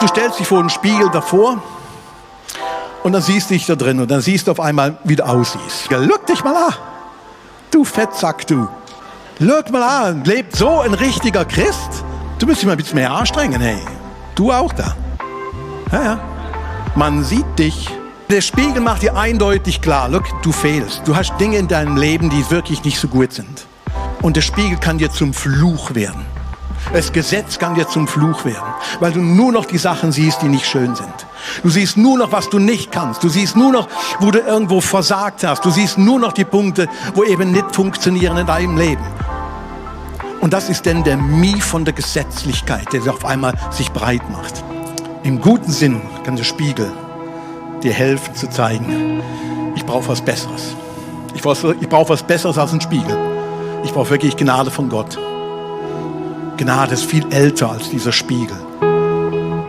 Du stellst dich vor den Spiegel davor und dann siehst du dich da drin und dann siehst du auf einmal, wie du aussiehst. Guck dich mal an, du Fettsack, du. Schau mal an, lebt so ein richtiger Christ? Du musst dich mal ein bisschen mehr anstrengen, hey. Du auch da. Ja. Man sieht dich. Der Spiegel macht dir eindeutig klar, look, du fehlst. Du hast Dinge in deinem Leben, die wirklich nicht so gut sind. Und der Spiegel kann dir zum Fluch werden. Das Gesetz kann dir zum Fluch werden, weil du nur noch die Sachen siehst, die nicht schön sind. Du siehst nur noch, was du nicht kannst. Du siehst nur noch, wo du irgendwo versagt hast. Du siehst nur noch die Punkte, wo eben nicht funktionieren in deinem Leben. Und das ist denn der Mie von der Gesetzlichkeit, der auf einmal sich breit macht. Im guten Sinn kann der Spiegel dir helfen zu zeigen, ich brauche was Besseres. Ich brauche was Besseres als ein Spiegel. Ich brauche wirklich Gnade von Gott. Gnade ist viel älter als dieser Spiegel.